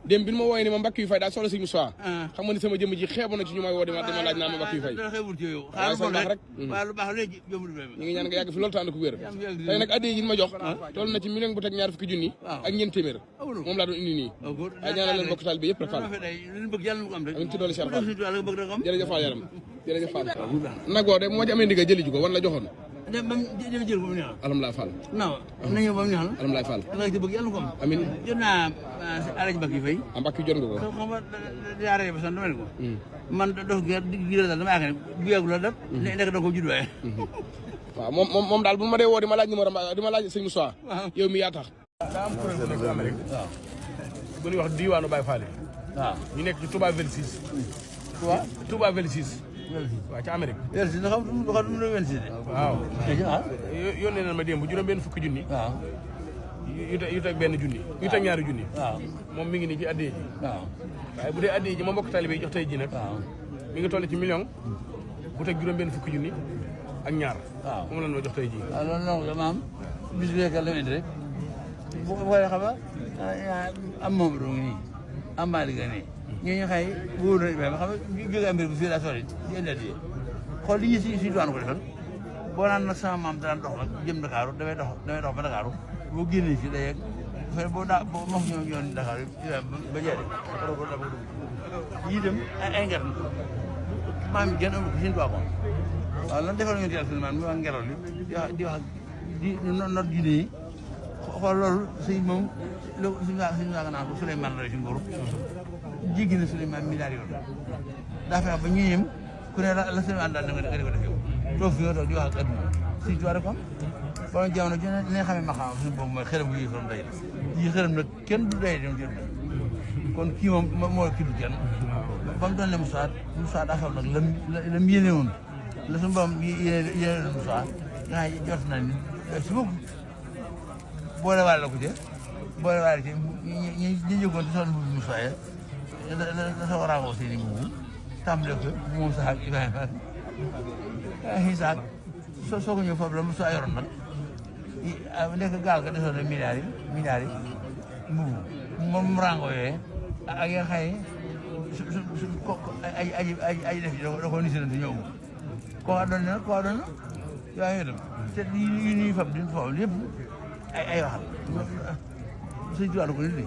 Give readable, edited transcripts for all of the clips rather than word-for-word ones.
dem bi ma wooyee ni ma Mbacke yu fay daal soxla sëñ Moussa xam nga ni sama jëmm ji xeebu na ci ñu may woo di ma laaj naa ma Mbacke yu fay waaye sa baax rek ñu ngi ñaan nga yàgg fi loolu tànn ko wér tey nag addiya ji ma jox toll na ci million bu teg ñaar fukki junni ak ñeent téeméer moom laa doon indi nii waaye ñaanal leen bokk taal bi yëpp rek Fall amin ci doole Cheikh Fall jërëjëf Fall yaram jërëjëf Fall nagoo de moo ci amee ndigal jëli ji ko wan la joxoon jël ko mu neex alhamdulilah Fall non nañu ba mu neex alhamdulilah Fall nga ci bëgg yàlla ko am amin jot naa Alaaji Mbacke Faye Mbacke jot nga ko xam nga yaaree ba san dama ne ko man dof gi daal dama yaakaar ne bu yàggul la def nekk da ko judd waaye waaw moom daal bu ma dee woo di ma laaj numéro di ma laaj sëñ Moussa yow mi yaa tax daa am kuréel bu nekk Amérique waaw bu ñuy wax diwaanu Baye Fall waaw ñu nekk ci Touba 26 Touba 26 waaw ci Amérique 26 nga xam du 26 de waaw yónnee na ma démb juróom-benn fukki junni waaw yu teg benn junni yu teg ñaari junni waaw moom mi ngi nii ci addiya ji waaw waaye bu dee addiya ji ma mbokk talibé yi jox tey ji nag mi ngi toll ci million bu teg juróom-benn fukki junni ak ñaar waaw moom la ñu jox tey ji waaw loolu noonu dama am bis bu nekk la indi rek bu xoolee xam nga am moom doo ngi nii am maa liggéey nii ñooñu xëy wóor na Ibrahima xam nga jóge Amérique bu fii la sori di indi addiya xool li ñu si doon ko defal boo naan nag sama maam daan dox nag jëm Dakar damay dox ba Dakar boo génnee fii day yegg boo moom ñoo yoon Dakar ba jeex yii dem ay nger maam yi gën a ko sin tuwaa ko waaw lan defal ñu teel man mi wax ngelaw li di wax di not diine yi xool loolu sëñ moom suñu waaga naan ko Souleymane la si nguur jéggi na Souleymane milliard yoon daa fexe ba ñëwee ku ne la Souleymane daal nga di ko def yow toog fi nga toog di wax ak adduna sëñ tuwaa rek am bon jamono ji ne xamee ma xam suñu boobu mooy xërëm bu yëfam day yi xërëm nag kenn du day dem jot kon kii moom moo kii du kenn ba mu doon ne Moussa daa xam nag lam yéene woon la suñu borom yéene Moussa nga jot na ni si boobu boole waale la ko ci boole waale ci ñi jógoon ci soxna bu Moussa ya la soo raagoo seen i mbubu tàmbale ko moom sax ak Ibrahima ak Isaak soo ko ñëw foofu la Moussa yoroon nag nekk gaal ga desoon na milliards yi mbubu moom rango yooyee ak ya xëy ay def da ko nisirante ñëw ko doon na yaa ngi dem te yu ñuy fab di foofu lépp ay waxal suñ tuwaat ko nit li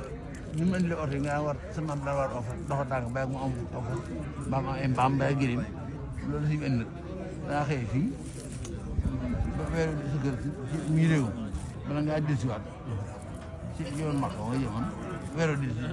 ñu mu indi oto yi nga war sa maam daan war oto doxa tànk mbay mu am oto mbaam am mbaam mbay girim loolu suñu indi nag daa xëy fii ba weeru sa kër mi réew bala ngaa dellusiwaat ci yoon Makka nga jëmoon weeru dellusi